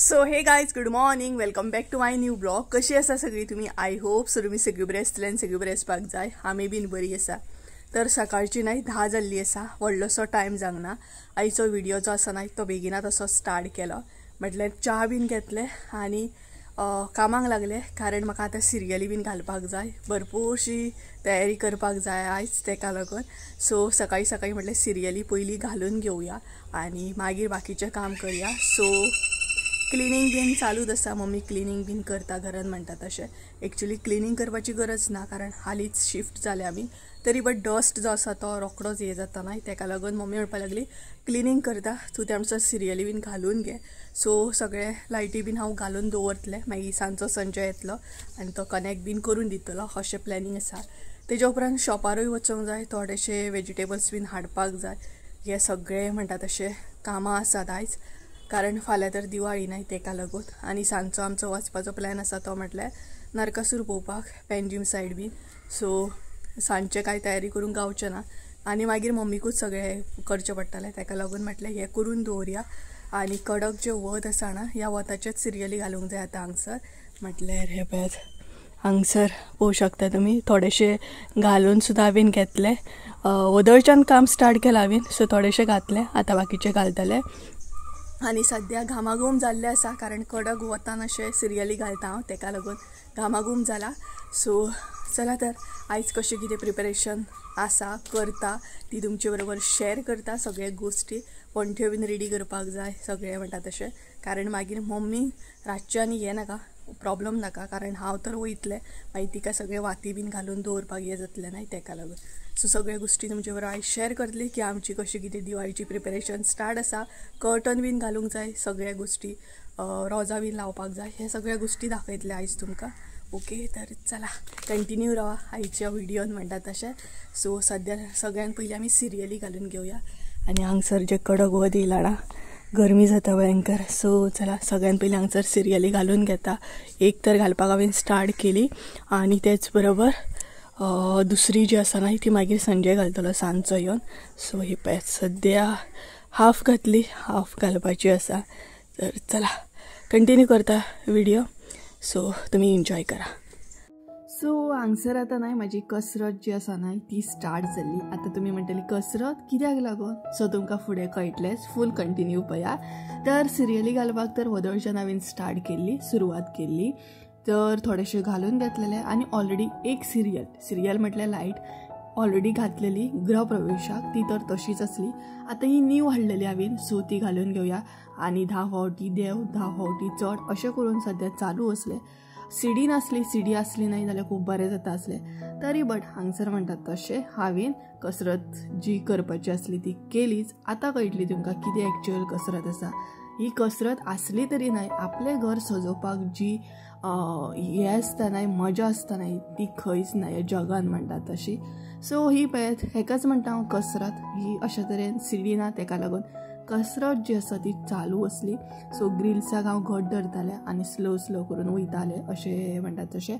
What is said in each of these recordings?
So hey guys, good morning, welcome back to my new blog. कशी आसा सगळी तुम्ही? I hope so तुम्ही सगळी बरी आसतले आनी सगळी बरी आसपाक जाय. आमी बीन बरी आसा. तर सकाळची न्हय 10 जाल्ली आसा, व्हडलोसो टायम जावंक ना. आयचो व्हिडिओ जो आसा न्हय तो बेगिनात असो स्टार्ट केलो. म्हटल्यार च्या बीन घेतले आनी कामाक लागले, कारण म्हाका आतां सिरियली बीन घालपाक जाय, भरपूरशी तयारी करपाक जाय आयज, तेका लागून. सो सकाळी सकाळी म्हटल्यार सिरियली पयलीं घालून घेवया आनी मागीर बाकीचें काम करया. सो क्लिनींग बीन चालूच आसा, मम्मी क्लिनींग बीन करता घरान म्हणटा तशें. एक्चुली क्लिनींग करपाची गरज ना, कारण हालींच शिफ्ट जाले आमी, तरी बट डस्ट जो आसा तो रोकडोच हे जाता न्हय, तेका लागून मम्मी म्हणपाक लागली क्लिनींग करता तूं, ते आमचो सिरियली बीन घालून घे. सो सगळे लायटी बीन हांव घालून दवरतलें, मागीर सांजचो संजय येतलो आनी तो कनेक्ट बीन करून दितलो, अशें प्लॅनिंग आसा. तेज्या उपरांत शॉपारूय वचूंक जाय, थोडेशे वेजिटेबल्स बीन हाडपाक जाय. हे सगळे म्हणटा तशें कामां आसात आयज, कारण फाल्यां तर दिवाळी न्हय, तेका लागून. आनी सांजचो आमचो वचपाचो प्लॅन आसा तो म्हटल्यार नरकासूर पळोवपाक पेंजीम सायड बीन. सो सांजचें कांय तयारी करूंक गावचें ना आनी मागीर मम्मीकूच सगळें करचें पडटलें, तेका लागून म्हटलें हें करून दवरया. आनी कडक जें वत आसा ना, ह्या वताचेच सिरियली घालूंक जाय आतां हांगसर. म्हटल्यार हें पळयात हांगसर पळोवंक शकता तुमी, थोडेशे घालून सुद्दां हांवें घेतले. वदळच्यान काम स्टार्ट केलां हांवें, सो थोडेशे घातले, आतां बाकीचे घालतले. आनी सद्या घामाघूम जाल्लें आसा, कारण कडक वतान अशें सिरियली घालता हांव, तेका लागून घामाघूम जाला. सो चला तर आयज कशें कितें प्रिपरेशन आसा करता ती तुमचे बरोबर शेअर करता. सगळे गोश्टी पणट्यो बीन रेडी करपाक जाय सगळें म्हणटा तशें, कारण मागीर मम्मी रातचें आनी हें नाका प्रॉब्लम नाका, कारण हांव तर वयतलें, मागीर तिका सगळें वाती बीन घालून दवरपाक हें जातलें न्हय, तेका लागून. सो सगळ्यो गोश्टी तुमचे बरोबर आयज शेअर करतली की आमची कशी कितें दिवाळीची प्रिपरेशन स्टार्ट आसा. कर्टन बीन घालूंक जाय, सगळ्या गोश्टी रोजां बीन लावपाक जाय, हे सगळ्या गोश्टी दाखयतले आयज तुमकां. ओके, तर चला कंटिन्यू रावा आयच्या व्हिडियोन म्हणटा तशें. सो सद्या सगळ्यान पयलीं आमी सिरियली घालून घेवया. आनी हांगसर जे कडक वत येयला ना, गरमी जाता भयंकर. सो चला सगळ्यान पयलीं हांगसर सिरियली घालून घेता. एक तर घालपाक हांवें स्टार्ट केली आनी तेच बरोबर दुसरी जी आसा ना ती मागीर संजय घालतलो सांजचो येवन. सो ही पळयात सद्या हाफ घातली, हाफ घालपाची आसा. तर चला कंटिन्यू करता व्हिडिओ, सो तुमी एन्जॉय करा. सो हांगसर आतां न्हय म्हाजी कसरत जी आसा न्हय ती स्टार्ट जाल्ली. आतां तुमी म्हणटली कसरत कित्याक लागून, सो तुमकां फुडें कळटलेंच, फूल कंटिन्यू पळया. तर सिरियली घालपाक तर वदळच्यान हांवें स्टार्ट केल्ली, सुरवात केल्ली. तर थोडेशे घालून घेतलेले आनी ऑलरेडी एक सिरियल म्हटल्यार लायट ऑलरेडी घातलेली गृहप्रवेशाक, ती तर तशीच आसली. आतां ही न्यू हाडलेली हांवें, सो ती घालून घेवया. आनी 10 फावटी देंव 10 फावटी चड अशें करून सद्या चालू आसलें. सिडी नासली, सिडी आसली न्हय जाल्यार खूब बरें जाता आसलें, तरी बट हांगसर म्हणटात तशें हांवें कसरत जी करपाची आसली ती केलीच. आतां कळटली तुमकां कितें एक्चुअल कसरत आसा. ही कसरत आसली तरी न्हय आपलें घर सजोवपाक जी हें आसता न्हय, मजा आसता न्हय, ती खंयच ना ह्या जगान म्हणटात तशी. सो ही पळयात हेकाच म्हणटा हांव कसरत. ही अशा तरेन सिडी ना, तेका लागून कसरत जी आसा ती चालू आसली. सो ग्रिल्साक हांव घट धरतालें आनी स्लो स्लो करून वयतालें अशें म्हणटात तशें.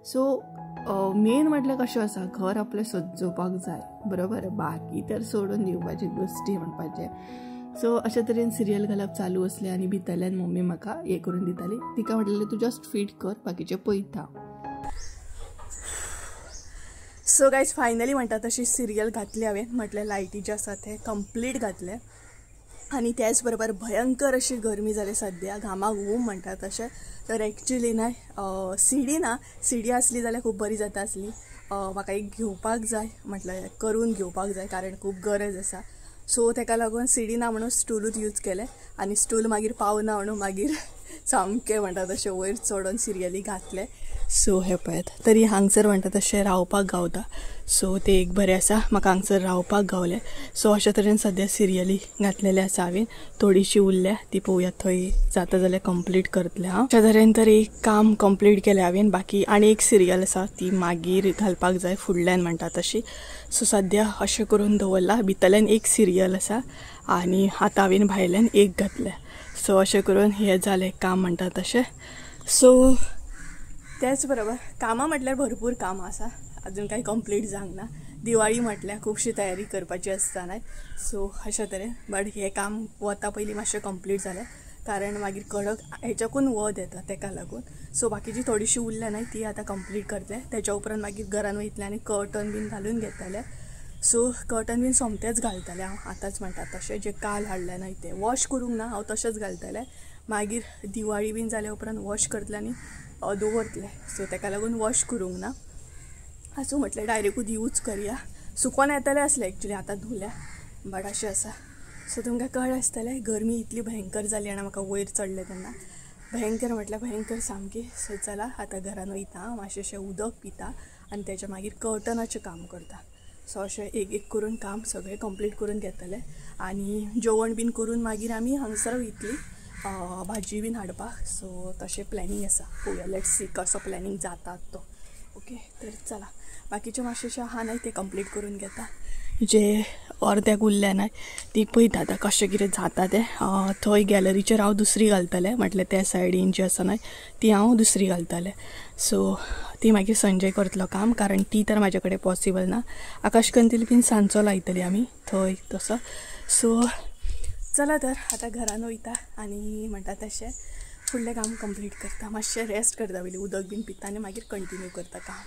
सो मेन म्हटल्यार कशें आसा, घर आपलें सजोवपाक जाय बरोबर, बाकी तर सोडून दिवपाची गोश्टी म्हणपाचें. सो अशा तरेन सिरियल घालप चालू आसलें आनी भितरल्यान मम्मी म्हाका हें करून दिताली. तिका म्हटलें तूं जस्ट फीट कर, बाकीचें पळयता. सो गायज फायनली म्हणटा तशी सिरियल घातली हांवें, म्हटल्यार लायटी जे आसा ते कंप्लीट घातले. आनी त्याच बरोबर भयंकर अशी गरमी जाली सद्या, घामाघूम म्हणटा तशें. तर एक्चुली न्हय सिडी ना, सिडी आसली जाल्यार खूब बरी जाता आसली. म्हाका एक घेवपाक जाय, म्हटल्यार करून घेवपाक जाय, कारण खूब गरज आसा. सो तेका लागून सिडी ना म्हणून स्टुलूच यूज केलें आनी स्टूल मागीर पावना म्हणून मागीर सामकें म्हणटा तशें वयर चडोन सिरियली घातलें. सो हें पळयात तरी हांगसर म्हणटा तशें रावपाक गावता, सो तें एक बरें आसा, म्हाका हांगसर रावपाक गावलें. सो अशा तरेन सद्या सिरियली घातलेले आसा हांवें, थोडीशी उरल्या ती पळोवया थंय जाता जाल्यार कंप्लीट करतलें हांव. अशा तरेन तर एक काम कंप्लीट केलें हांवें, बाकी आनी एक सिरियल आसा ती मागीर घालपाक जाय फुडल्यान म्हणटा तशी. सो सद्या अशें करून दवरलां, भितरल्यान एक सिरियल आसा आनी आतां हांवें भायल्यान एक घातलें. सो अशें करून हें जालें काम म्हणटा तशें. सो त्याच बरोबर कामां म्हटल्यार भरपूर कामां आसा, अजून कांय कंप्लीट जावंक ना. दिवाळी म्हटल्यार खुबशी तयारी करपाची आसता न्हय, सो अशा तरेन. बट हें काम वता पयलीं मातशें कंप्लीट जालें. कारण मागीर कडक हेच्याकून वत येता तेका लागून. सो बाकीची थोडीशी उरल्या न्हय ती आतां कंप्लीट करतले. तेच्या उपरांत मागीर घरान वयतले आनी कर्टन बीन घालून घेतले. सो कर्टन बीन सोमतेच घालतले हांव, आतांच म्हणटा तशें जे काल हाडलें न्हय तें वॉश करूंक ना, हांव तशेंच घालतलें. मागीर दिवाळी बीन जाल्या उपरांत वॉश करतलें आनी दवरतलें. सो तेका लागून वॉश करूंक ना. आसूं म्हटलें डायरेक्टूच यूज करया. सुकोन येतलें आसलें एक्चुली आतां धुल्या, बट अशें आसा. सो तुमकां कळ्ळें आसतलें गरमी इतली भयंकर जाली आनी म्हाका वयर चडलें तेन्ना भयंकर म्हटल्यार भयंकर सामकी. सो चला आतां घरान वयता, मातशें उदक पिता आनी तेच्या मागीर कर्टनाचें काम करता. सो अशें एक एक करून काम सगळें कंप्लीट करून घेतलें आनी जेवण बीन करून मागीर आमी हांगसर वयतली भाजी बीन हाडपाक. सो तशें प्लॅनिंग आसा, पळोवया let's see कसो प्लॅनिंग जाता तो. ओके तर चला बाकीचें मातशें आहा न्हय तें कंप्लीट करून घेता. जे अर्द्याक उरलें न्हय ती पळयता आतां कशें कितें जाता तें. थंय गॅलरीचेर हांव दुसरी घालतलें, म्हटल्यार त्या सायडीन जी आसा न्हय ती हांव दुसरी घालतलें. सो ती मागीर संजय करतलो काम, कारण ती तर म्हाजे कडेन पॉसिबल ना. आकाश कंदील बीन सांजचो लायतली आमी थंय तसो. सो चला तर आतां घरान वयता आनी म्हणटा तशें फुडलें काम कंप्लीट करता. मातशें रेस्ट करता पयलीं, उदक बीन पिता आनी मागीर कंटिन्यू करता काम.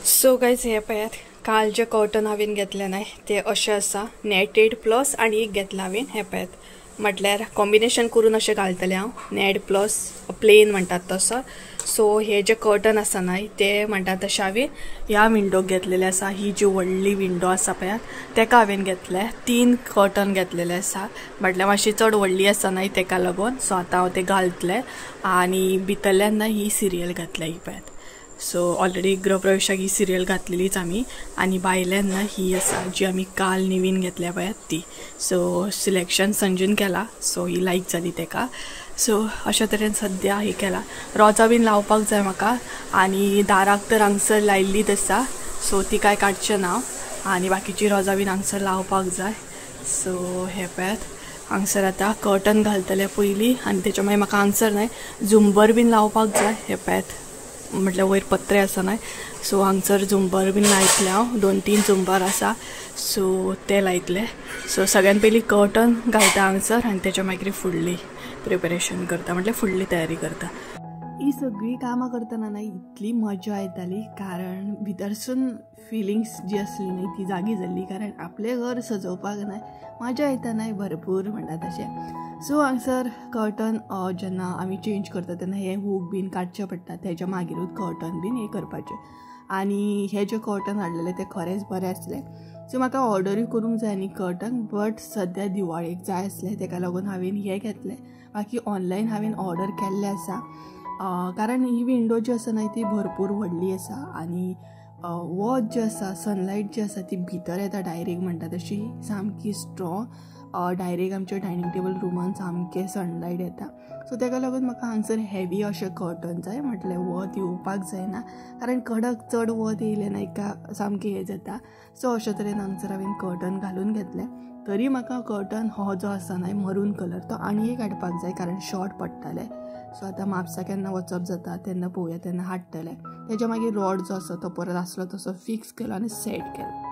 सो गायज हे पळयात काल जे कर्टन हांवें घेतलें न्हय ते अशें आसा, नेटेड प्लस आनी एक घेतलां हांवें. हे पळयात म्हटल्यार कॉम्बिनेशन करून अशें घालतलें हांव, नेट प्लस प्लेन म्हणटात तसो. सो हे जे कर्टन आसा न्हय ते म्हणटात तशें हांवें ह्या विंडोक घेतलेले आसा. ही जी व्हडली विंडो आसा पळयात तेका हांवें घेतले 3 कर्टन घेतलेले आसा, म्हटल्यार मातशी चड व्हडली आसा न्हय तेका लागून. सो आतां हांव ते घालतलें आनी भितरल्यान न्हय ही सिरियल घातल्या ही पळयात. सो ऑलरेडी गृहप्रवेशाक ही सिरियल घातलेलीच आमी, आनी भायल्यान ना ही आसा जी आमी काल नवीन घेतल्या पळयात ती. सो सिलेक्शन संजून केला, सो ही लायक जाली तेका. सो अशा तरेन सद्या हे केला. रोजां बीन लावपाक जाय म्हाका आनी दाराक तर हांगसर लायिल्लीच आसा, सो ती कांय काडचें ना आनी बाकीची रोजां बीन हांगसर लावपाक जाय. सो हे पळयात हांगसर आतां कर्टन घालतले पयलीं आनी तेच्या मागीर म्हाका हांगसर न्हय झुंबर बीन लावपाक जाय. हे पळयात म्हटल्यार वयर पत्रे आसा न्हय, सो हांगसर झुंबर बीन लायतलें हांव, 2-3 झुंबर आसा सो ते लायतले. सो सगळ्यान पयलीं कर्टन घालता हांगसर आनी तेच्या मागीर फुडली प्रिपेरेशन करता, म्हटल्यार फुडली तयारी करता. ही सगळी कामां करतना न्हय इतली मजा येताली, कारण भितरसून फिलिंग्स जी आसली न्हय ती जागी जाल्ली, कारण आपलें घर सजोवपाक न्हय मजा येता न्हय भरपूर म्हणटा तशें. सो हांगसर कर्टन जेन्ना आमी चेंज करता तेन्ना हे हूक बीन काडचे पडटा, तेच्या मागीरूच कर्टन बीन हें करपाचें. आनी हे जे कर्टन हाडलेले ते खरेंच बरें आसलें. सो म्हाका ऑर्डरूय करूंक जाय न्ही कर्टन, बट सद्या दिवाळेक जाय आसलें तेका लागून हांवें हें घेतलें. बाकी ऑनलायन हांवें ऑर्डर केल्लें आसा, कारण ही विंडो जी आसा न्हय ती भरपूर व्हडली आसा आनी वत जें आसा सनलायट जी आसा ती भितर येता डायरेक्ट म्हणटा तशी सामकी स्ट्रॉंग, डायरेक्ट आमच्या डायनींग टेबल रुमान सामकें सनलायट येता. सो तेका लागून म्हाका हांगसर हेवी अशें कर्टन जाय, म्हटल्यार वत येवपाक जायना, कारण कडक चड वत येयलें ना एका सामकें हें जाता. सो अशे तरेन हांगसर हांवें कर्टन घालून घेतलें. तरी म्हाका कर्टन हो जो आसा न्हय मरून कलर तो आनी एक हाडपाक जाय, कारण शॉर्ट पडटाले. सो आतां म्हापसा केन्ना वचप जाता तेन्ना पळोवया, तेन्ना हाडटले. तेच्या मागीर रॉड जो आसा तो परत आसलो तसो फिक्स केलो आनी सेट केलो.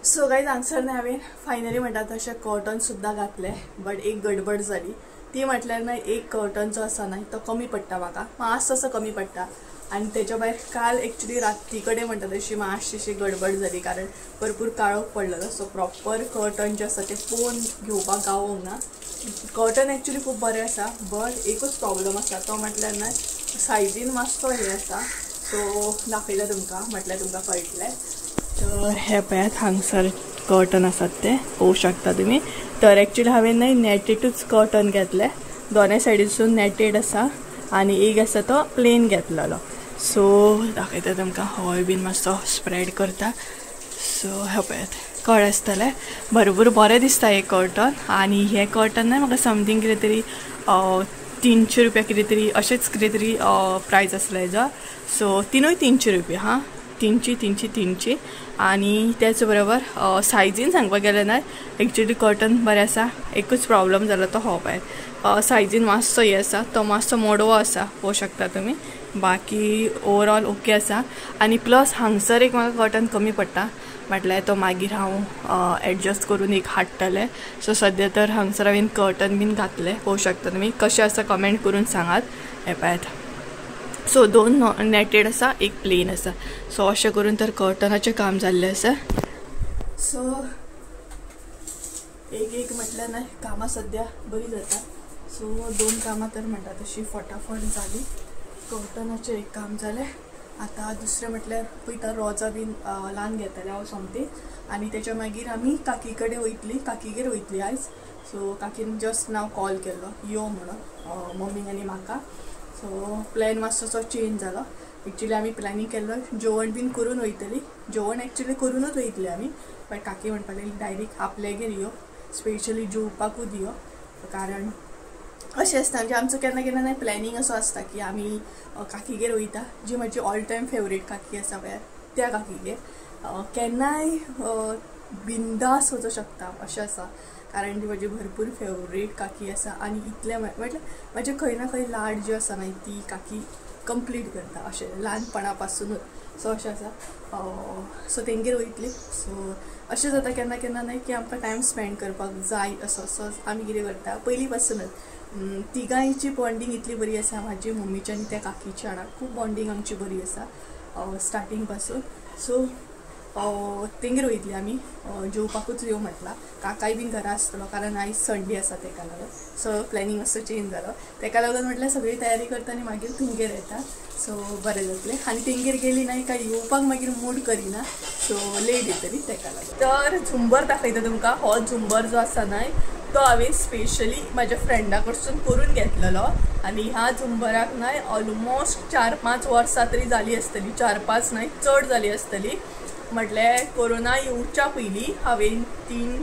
सो गायज हांगसर न्हय हांवें फायनली म्हणटा तशें कर्टन सुद्दां घातलें, बट एक गडबड जाली ती म्हटल्यार न्हय एक कर्टन जो आसा न्हय तो कमी पडटा म्हाका, मातसो असो कमी पडटा. आनी तेच्या भायर काल एक्चुली राती कडेन म्हणटा तशी मातशी गडबड जाली, कारण भरपूर काळोख पडलेलो. सो प्रॉपर कर्टन जें आसा तें पळोवन घेवपाक गावोंक ना. कर्टन एक्चुली खूब बरें आसा, बट एकूच प्रॉब्लम आसा तो म्हटल्यार न्हय सायजीन मातसो हें आसा. सो दाखयता तुमकां, म्हटल्यार तुमकां कळटलें. तर हे पळयात हांगसर कर्टन आसात ते पळोवंक शकता तुमी. तर एक्चुली हांवें न्हय नेटेडूच कर्टन घेतलें, दोनूय सायडीसून नेटेड आसा आनी एक आसा तो प्लेन घेतलेलो. सो दाखयता तुमकां, होय बीन मातसो स्प्रेड करता. सो हे पळयात कळ्ळें आसतलें, भरपूर बरें दिसता हें कर्टन. आनी हें कर्टन न्हय म्हाका समथींग कितें तरी 300 रुपया कितें तरी अशेंच कितें तरी प्रायस आसलो हेजो. सो तिनूय 300 रुपया, हां 300 300 300. आनी त्याच बरोबर सायजीन सांगपाक गेलें न्हय एक्चुली कर्टन बरें आसा, एकूच प्रॉब्लम जालो तो हो पळय सायजीन मातसो हें आसा, तो मातसो मोडवो आसा पळोवंक शकता तुमी. बाकी ओवरऑल ओके आसा. आनी प्लस हांगसर एक म्हाका कर्टन कमी पडटा, म्हटल्यार तो मागीर हांव एडजस्ट करून एक हाडटलें. सो सद्या तर हांगसर हांवें कर्टन बीन घातलें, पळोवंक शकता तुमी. कशें आसा कमेंट करून सांगात. हें पळयात. सो 2 नेटेड आसा, एक प्लेन आसा. सो अशें करून तर कर्टनाचें काम जाल्लें आसा. सो एक एक म्हटल्यार न्हय कामां सद्या बरी जाता. सो 2 कामां तर म्हणटा तशी फटाफट जाली. कर्टनाचें एक काम जालें. आतां दुसरें म्हटल्यार पळयता रोजां बीन ल्हान घेतलें हांव सोमतें आनी तेच्या मागीर आमी काकी कडेन वयतली, काकीगेर वयतली आयज. सो काकीन जस्ट नाव कॉल केल्लो यो म्हणून मम्मीक आनी म्हाका. सो प्लॅन मातसो चेंज जालो. एक्चुली आमी प्लॅनिंग केल्लो जेवण बीन करून वयतली, जेवण एक्चुली करूनच वयतली आमी, बट काकी म्हणपाक लागली डायरेक्ट आपल्यागेर यो, स्पेशली जेवपाकूच यो. कारण अशें आसता म्हणजे आमचो केन्ना केन्ना न्हय प्लॅनिंग असो आसता की आमी काकीगेर वयता, जी म्हजी ऑल टायम फेवरेट काकी आसा पळय त्या काकीगेर केन्नाय बिंदास वचूं शकता अशें आसा. कारण ती म्हजी भरपूर फेवरेट काकी आसा आनी इतलें म्हटल्यार म्हजे खंय ना खंय लाड जी आसा न्हय ती काकी कंप्लीट करता अशें ल्हानपणा पासुनूच. सो अशें आसा. सो तेंगेर वयतली. सो अशें जाता केन्ना केन्ना न्हय की आमकां टायम स्पेंड करपाक जाय असो. सो आमी कितें करता पयलीं पासुनूच तिगांयची बॉन्डींग इतली बरी आसा, म्हाजी मम्मीची आनी त्या काकीची हांगा खूब बॉन्डींग आमची बरी आसा स्टार्टींग पासून. सो तेंगेर वयतली आमी, जेवपाकूच यो म्हटलां. काकाय बीन घरा आसतलो कारण आयज संडे आसा तेका लागून. सो प्लॅनिंग मातसो चेंज जालो तेका लागून म्हटल्यार सगळी तयारी करता आनी मागीर तुमगेर येता. सो बरें जातलें. आनी तेंगेर गेली ना काय येवपाक मागीर मूड करिना, सो लेट येतली तेका लागून. तर झुंबर दाखयता तुमकां. हो झुंबर जो आसा न्हय तो हांवें स्पेशली म्हाज्या फ्रेंडा कडसून करून घेतलेलो आनी ह्या झुंबराक न्हय ऑलमोस्ट 4-5 वर्सां तरी जाली आसतली, 4-5 न्हय चड जाली आसतली. म्हटल्यार कोरोना येवच्या पयलीं हांवें 3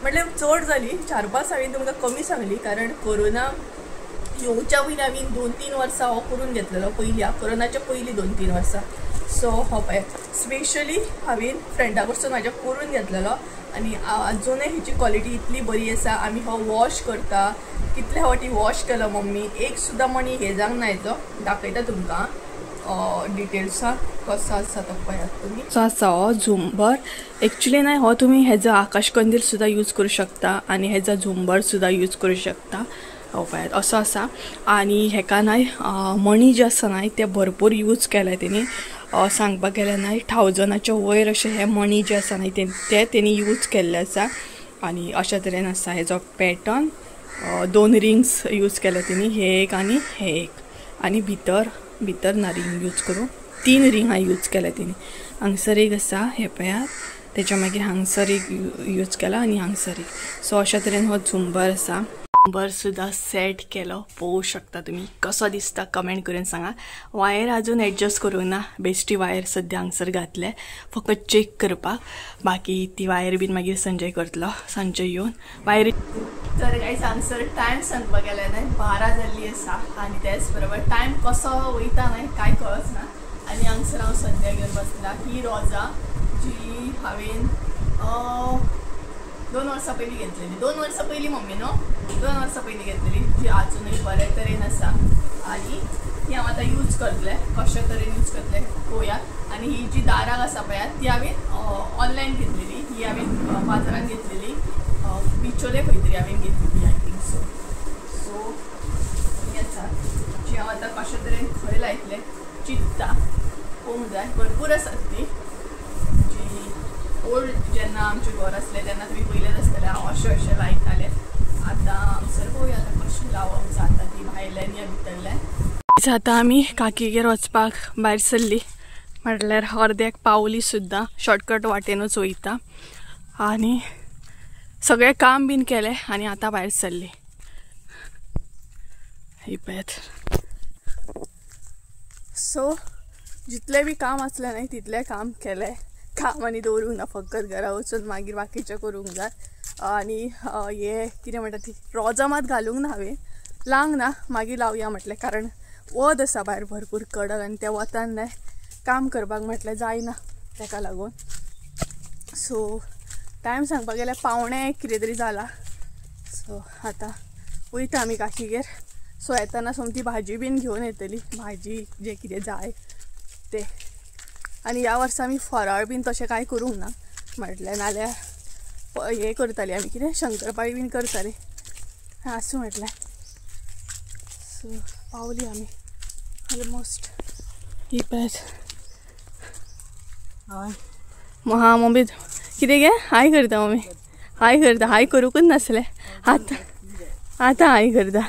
म्हटल्यार चड जाली, 4-5 हांवें तुमकां कमी सांगली कारण कोरोना येवच्या पयलीं हांवें 2-3 वर्सां हो करून घेतलेलो पयलीं, कोरोनाच्या पयलीं 2-3 वर्सां. सो हो पळय स्पेशली हांवें फ्रेंडा कडसून म्हाज्या करून घेतलेलो आनी अजुनूय हेची क्वॉलिटी इतली बरी आसा. आमी हो वॉश करता, कितले फावटी वॉश केलो मम्मी, एक सुद्दां मणी हे जावंक ना हेजो. दाखयता तुमकां डिटेल्सा कसो आसा तो पळयात तुमी. सो आसा हो झुंबर. एक्चुली न्हय हो तुमी हेजो आकाश कंदील सुद्दां यूज करूं शकता आनी हेजो झुंबर सुद्दां यूज करूं शकता. हो पळयात असो आसा. आनी हेका न्हय मणी जे आसा न्हय ते भरपूर यूज केले तेणी. सांगपाक गेल्यार न्हय 1000च्या वयर अशे हे मणी जे आसा न्हय ते तेणी यूज केल्ले आसा. आनी अशा तरेन आसा हेजो पॅटर्न. 2 रिंग्स यूज केले तेणी, हे एक आनी हे एक, आनी भितर भितर ना रिंग यूज करूं, 3 रिंग हांवें यूज केल्या तेणी. हांगसर एक आसा हे पळयात, तेच्या मागीर हांगसर एक यूज केला आनी हांगसर एक. सो अशा तरेन हो झुंबर आसा. झुंबर सुद्दां सेट केलो, पळोवंक शकता तुमी. कसो दिसता कमेंट करून सांगा. वायर अजून एडजस्ट करूंक ना, बेश्टी वायर सद्या हांगसर घातले फकत चॅक करपाक, बाकी ती वायर बीन मागीर संजय करतलो सांजे येवन वायर. तर गायज हांगसर टायम सांगपाक गेल्यार न्हय 12 जाल्ली आसा आनी तेच बरोबर टायम कसो वयता न्हय कांय कळच ना. आनी हांगसर हांव सद्या घेवन बसलां ही रोजां जी हांवें 2 वर्सां पयलीं घेतलेली, 2 वर्सां पयलीं मम्मी न्हू, 2 वर्सां पयलीं घेतलेली, जी आजुनूय बरे तरेन आसा आनी ती हांव आतां यूज करतलें. कशे तरेन यूज करतलें पळोवया. आनी ही जी दाराक आसा पळयात ती हांवें ऑनलायन घेतलेली, ही हांवें बाजारान घेतलेली, बिचोले खंय तरी हांवें घेतलेली I think so. सो ही आसा जी हांव आतां कशे तरेन खंय लायतलें चिंत्ता, पळोवंक जाय. भरपूर आसात ती जी ओल्ड जेन्ना आमचें घर आसलें तेन्ना तुमी पयलेच आसतलें हांव अशें अशें लायतालें. आतां हांगसर पळोवया आतां कशें लावप जाता ती भायल्यान या भितरल्यान. आतां आमी काकीगेर वचपाक भायर सरली, म्हटल्यार अर्द्याक पावली सुद्दां, शॉर्टकट वाटेनूच वयता. आनी सगळें काम बीन केलें आनी आतां भायर सरली. ही पळयात. सो जितलें बी काम आसलें न्हय तितलें काम केलें, काम आनी दवरूंक ना, फकत घरा वचून मागीर बाकीचें करूंक जाय. आनी हे कितें म्हणटा ती रोजां मात घालूंक ना हांवें, लावंक ना, मागीर लावया म्हटलें कारण वत आसा भायर भरपूर कडक आनी त्या वतान न्हय काम करपाक म्हटलें जायना तेका लागून. सो टायम सांगपाक गेल्यार 12:45 कितें तरी जाला. सो आतां वयता आमी काकीगेर. सो येताना सोमती भाजी बीन घेवन येतली, भाजी जें कितें जाय तें. आनी ह्या वर्सा आमी फराळ बीन तशें कांय करूंक ना, म्हटलें नाल्यार हें करताली आमी कितें शंकरपाळी बीन करताली. आसूं म्हटलें. सो पावली आमी ऑलमोस्ट. ही पळयात हां मम्मी कितें गे हाय करता मम्मी, हाय करता. हाय करूंकच नासलें, आतां आतां हाय करता.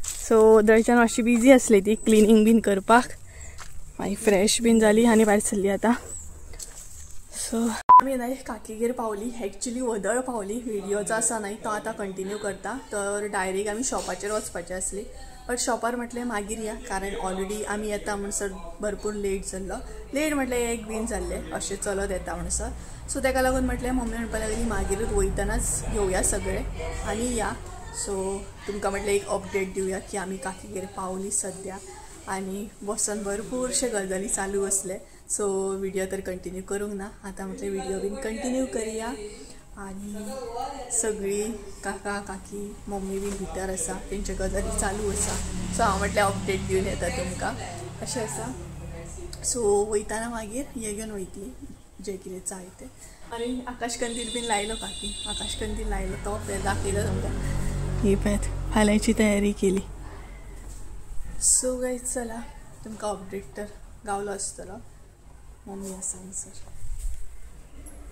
सो दळच्यान मातशी बिजी आसली ती क्लिनींग बीन करपाक, मागीर फ्रेश बीन जाली आनी भायर सरली आतां. सो आमी न्हय काकीगेर पावली, एक्चुली वदळ पावली. व्हिडिओ जो आसा न्हय तो आतां कंटिन्यू करता. तर डायरेक्ट आमी शॉपाचेर वचपाचें आसली, बट शॉपार म्हटलें मागीर या, कारण ऑलरेडी आमी येता म्हणसर भरपूर लेट जाल्लो. लेट म्हटल्यार एक बीन जाल्लें अशें चलत येता म्हणसर. सो ताका लागून म्हटलें मम्मी म्हणपाक लागली मागीरूच वयतनाच घेवया सगळें आनी या. सो तुमकां म्हटलें एक अपडेट दिवया की आमी काकीगेर पावली सद्या आनी बसून भरपूरशे गजाली चालू आसले. सो व्हिडिओ तर कंटिन्यू करूंक ना, आतां म्हटलें व्हिडिओ बीन कंटिन्यू करया. आनी सगळीं काका काकी मम्मी बीन भितर आसा, तेंचे गजाली चालू आसा. सो हांव म्हटलें अपडेट दिवन येता तुमकां अशें आसा. सो वयताना मागीर हें घेवन वयतली जें कितें जाय तें. आनी आकाश कंदील बीन लायलो काकी, आकाश कंदील लायलो तो दाखयलो तुमकां. ही पळयात फाल्यांची तयारी केली. सो गायज चला तुमकां अपडेट तर गावलो आसतलो. मम्मी आसा हांगसर.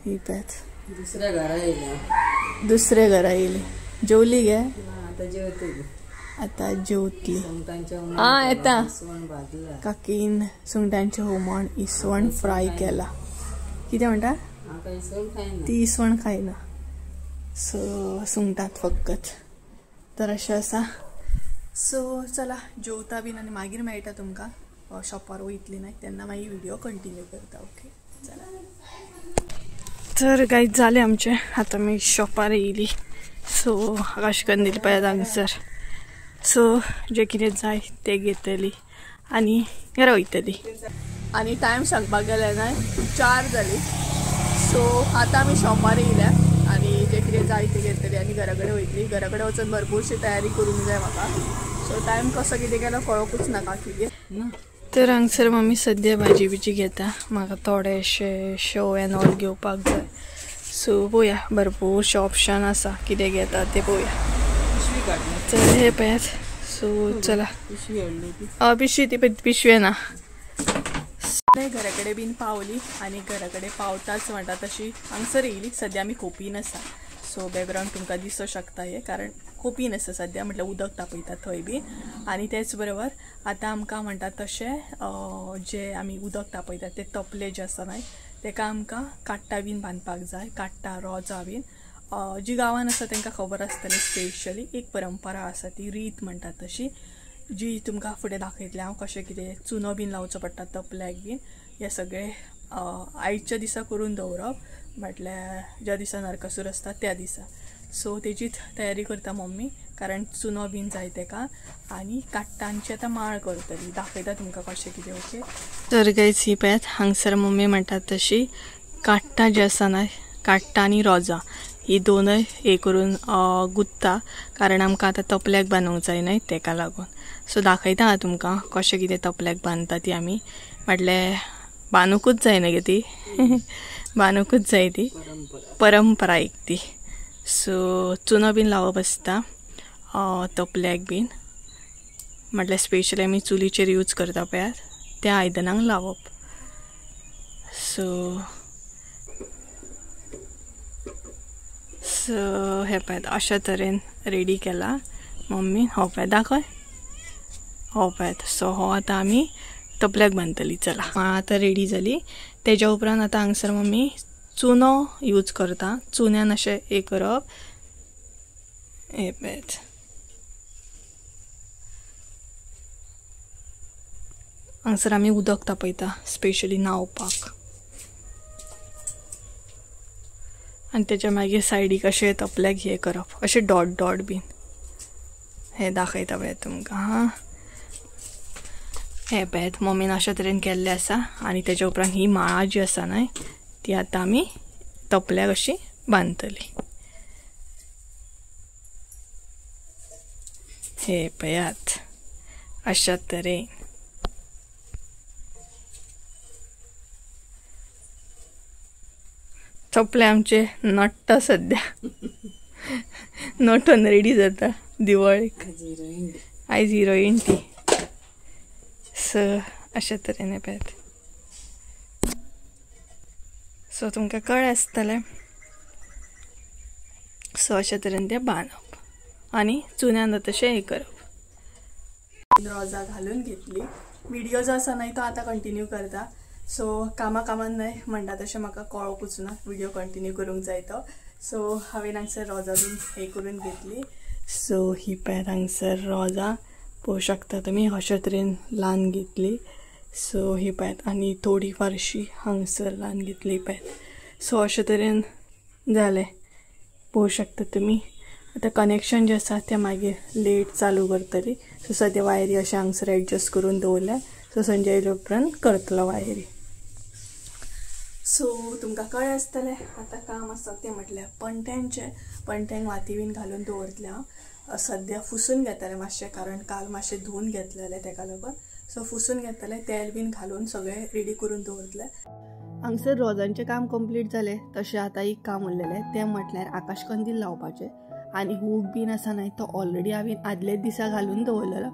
ही पळयात दुसऱ्या घरा येयली, दुसऱ्या घरा येयली. जेवली गे? आतां जेवतली, आतां जेवतली. आं येता. काकीन सुंगटांचें हुमण इसवण फ्राय केला. कितें म्हणटा? ती इसवण खायना, सो सुंगटांत फकत. तर अशें आसा. सो चला जेवता बीन आनी मागीर मेळटा तुमकां. शॉपार वयतली न्हय तेन्ना मागीर व्हिडिओ कंटिन्यू करता. ओके चला. तर गायज जालें आमचें, आतां आमी शॉपार येयली. सो आकाश कंदील पळयात हांगसर. सो जें कितें जाय तें घेतली आनी घरा वयतली. आनी टायम सांगपाक गेल्यार न्हय 4 जाली. सो आतां आमी शॉपार येयल्या आनी जें कितें जाय तें घेतली आनी घरा कडेन वयतली. घरा कडेन वचून भरपूरशी तयारी करूंक जाय म्हाका. सो टायम कसो कितें गेलो कळोकूच ना काकीगेर. तर हांगसर मम्मी सद्या भाजी बिजी घेता. म्हाका थोडेशे शेव एन ऑल घेवपाक जाय. सो पळोवया भरपूरशे ऑप्शन आसा, कितें घेता तें पळोवया. तर हे पळयात. सो चला पिशवी ती पिशवी ना. घरा कडेन बीन पावली आनी घरा कडेन पावताच म्हणटा तशी हांगसर येयली. सद्या आमी खोपीन आसा. सो बॅकग्रावंड तुमकां दिसो शकता हें, कारण खोपीन आसा सद्या, म्हटल्यार उदक तापयता थंय बी. आनी तेच बरोबर आतां आमकां म्हणटा तशें जे आमी उदक तापयता ते तपले जे आसा न्हय तेका आमकां काट्टां बीन बांदपाक जाय. काट्टां रोजां बीन जी गांवान आसा तांकां खबर आसतलें. स्पेशली एक परंपरा आसा ती रीत म्हणटा तशी, जी तुमकां फुडें दाखयतलें हांव कशें कितें चुनो बीन लावचो पडटा तपल्याक बीन. हें सगळें आयच्या दिसा करून दवरप, म्हटल्यार ज्या दिसा नरकासूर आसता त्या दिसा. सो तेजीच तयारी करता मम्मी, कारण चुनो बीन जाय तेका. आनी काट्टांची आतां माळ करतली, दाखयता तुमकां कशें कितें. ओके तर गायज ही पळयात हांगसर मम्मी म्हणटात तशी काट्टां जी आसा न्हय, काट्टां आनी रोजां ही दोनय हे करून गुत्ता, कारण आमकां आतां तपल्याक बांदूंक जाय न्हय तेका लागून. सो दाखयता हांव तुमकां कशें कितें तपल्याक बांदता ती आमी. म्हटल्यार बांदूकूच जाय न्हय गे ती, बांदूकूच जाय ती परंपरा एक ती. सो चुनो बीन लावप आसता तपल्याक बीन, म्हटल्यार स्पेशली आमी चुलीचेर यूज करता पळयात त्या आयदनांक लावप. सो सो हे पळयात अशा तरेन रेडी केला मम्मी. हो पळय दाखय, हो पळयात. सो हो आतां आमी तपल्याक बांदतली. चला आतां रेडी जाली. तेज्या उपरांत आतां हांगसर मम्मी चुनो यूज करता. चुन्यान अशें हें करप. हे पळयात हांगसर आमी उदक तापयता स्पेशली न्हांवपाक. आनी तेच्या मागीर सायडीक अशें तपल्याक हें करप, अशें डॉट डॉट बीन. हें दाखयता पळयात तुमकां. हां हें पळयात मम्मीन अशा तरेन केल्लें आसा. आनी तेच्या उपरांत ही माळा जी आसा न्हय ती आतां आमी तपल्याक अशी बांदतली. हे पळयात अशा तरेन. चपले आमचे नट्टा सद्या नटून रेडी जाता दिवाळीक. आयज हिरोईन ती. सो अशा तरेन पळयात. सो तुमकां कळ्ळें आसतलें. सो अशा तरेन तें बांदप आनी चुन्यान तशें हें करप. रोजां घालून घेतली. व्हिडिओ जो आसा न्हय तो आतां कंटिन्यू करता. सो कामा कामान न्हय म्हणटा तशें म्हाका कळोंकूच ना व्हिडिओ कंटिन्यू करूंक जाय तो. सो हांवें हांगसर रोजां बीन हें करून घेतली. सो ही पळयात हांगसर रोजां पळोवंक शकता तुमी अशे तरेन ल्हान घेतली. सो ही पळयात आनी थोडी फारशी हांगसर ल्हान घेतली पळयात. सो अशे तरेन जालें पळोवंक शकता तुमी. आतां कनेक्शन जें आसा तें मागीर लेट चालू करतली. सो सद्या वायरी अशें हांगसर एडजस्ट करून दवरल्या. सो संजय येयल्या उपरांत करतलो वायरी. सो तुमकां कळ्ळें आसतलें आतां काम आसा तें म्हटल्यार पणट्यांचें. पणट्यांक वाती बीन घालून दवरतलें हांव. सद्या फुसून घेतलें मातशें कारण काल मातशें धुवून घेतलेलें तेका लागून. सो फुसून घेतलें तेल बीन घालून सगळें रेडी करून दवरतलें. हांगसर रोजांचें काम कंप्लीट जालें तशें आतां एक काम उरलेलें तें म्हटल्यार आकाशकंदील लावपाचें. आनी हूक बीन आसा न्हय तो ऑलरेडी हांवें आदल्याच दिसा घालून दवरलेलो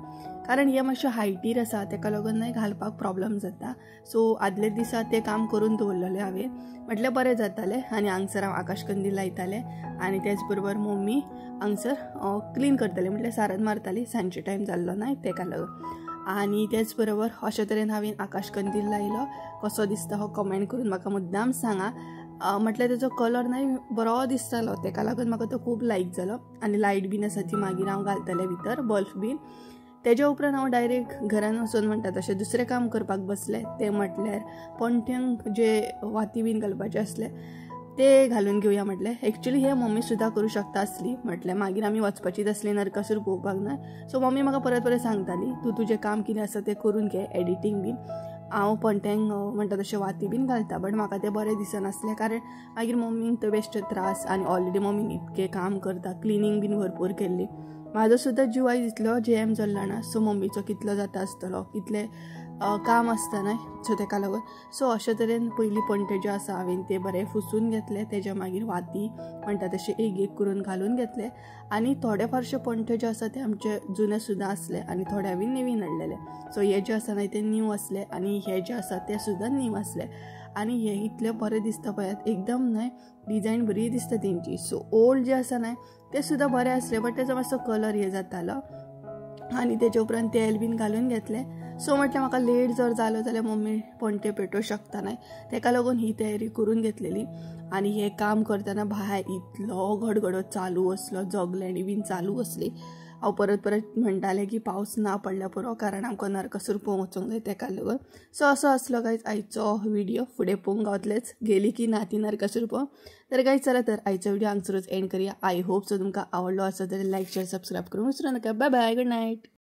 कारण हें मातशें हायटीर आसा तेका लागून न्हय घालपाक प्रॉब्लम जाता. सो आदल्याच दिसा तें काम करून दवरलेलें हांवें म्हटल्यार बरें जातालें. आनी हांगसर हांव आकाशकंदील लायतालें आनी तेच बरोबर मम्मी हांगसर क्लीन करताली म्हटल्यार सारन मारताली सांजचे टायम जाल्लो न्हय तेका लागून. आनी तेच बरोबर अशे तरेन हांवें आकाशकंदील लायलो. कसो दिसता हो कमेंट करून म्हाका मुद्दाम सांगा. म्हटल्यार तेजो कलर न्हय बरो दिसतालो तेका लागून म्हाका तो खूब लायक जालो. आनी लायट बीन आसा ती मागीर हांव घालतलें भितर बल्ब बीन. तेज्या उपरांत हांव डायरेक्ट घरान वचून म्हणटा तशें दुसरें काम करपाक बसलें तें म्हटल्यार पणट्यांक जे वाती बीन घालपाचें आसलें ते घालून घेवया म्हटलें. एक्चुली हें मम्मी सुद्दां करूं शकता आसली म्हटलें मागीर आमी वचपाचीच आसली नरकासूर पळोवपाक न्हय. सो मम्मी म्हाका परत परत सांगताली तूं तुजें काम कितें आसा तें करून घे एडिटींग बीन. हांव पणट्यांक म्हणटा तशें वाती बीन घालता बट म्हाका तें बरें दिसनासलें कारण मागीर मम्मीक तो बेश्टे त्रास आनी ऑलरेडी मम्मीन इतकें काम करता क्लिनींग बीन भरपूर केल्ली. म्हाजो सुद्दां जीव आयज इतलो जॅम जाल्लो ना. सो मम्मीचो कितलो जाता आसतलो कितलें काम आसता न्हय सो तेका लागून. सो अशे तरेन पयलीं पणटे जे आसा हांवें ते बरें फुसून घेतले तेज्या मागीर वाती म्हणटा तशें एक एक करून घालून घेतले. आनी थोडे फारशे पणटे जे आसा ते आमचे जुने सुद्दां आसले आनी थोडे हांवें नवीन हाडलेले. सो हे जे आसा न्हय ते न्यू आसले आनी हे जे आसा ते सुद्दां न्यू आसले. आनी हे इतले बरें दिसता पळयात एकदम न्हय डिजायन बरी दिसता तेंची. सो ओल्ड जे आसा न्हय ते सुद्दां बरें आसले बट तेजो मातसो कलर हे जातालो. आनी तेजे उपरांत तेल बीन घालून घेतलें. सो म्हटल्यार म्हाका लेट जर जालो जाल्यार मम्मी पणटे पेटोवंक शकता न्हय तेका लागून ही तयारी करून घेतलेली. आनी हें काम करतना भायर इतलो गडगडो चालू आसलो जगलेणी बीन चालू आसली. हांव परत परत म्हणटालें की पावस ना पडल्यार पुरो कारण आमकां नरकासूर पळोवंक वचूंक जाय तेका लागून. सो असो आसलो गायज आयचो व्हिडिओ. फुडें पळोवंक गावतलेच गेली की ना ती नरकासूर पळोवंक. तर गायज चला तर आयचो व्हिडिओ हांगसरूच एंड करया. I hope so तुमकां आवडलो आसत जाल्यार लायक शेअर सबस्क्रायब करूंक विसरूं नाका. Bye bye, good night.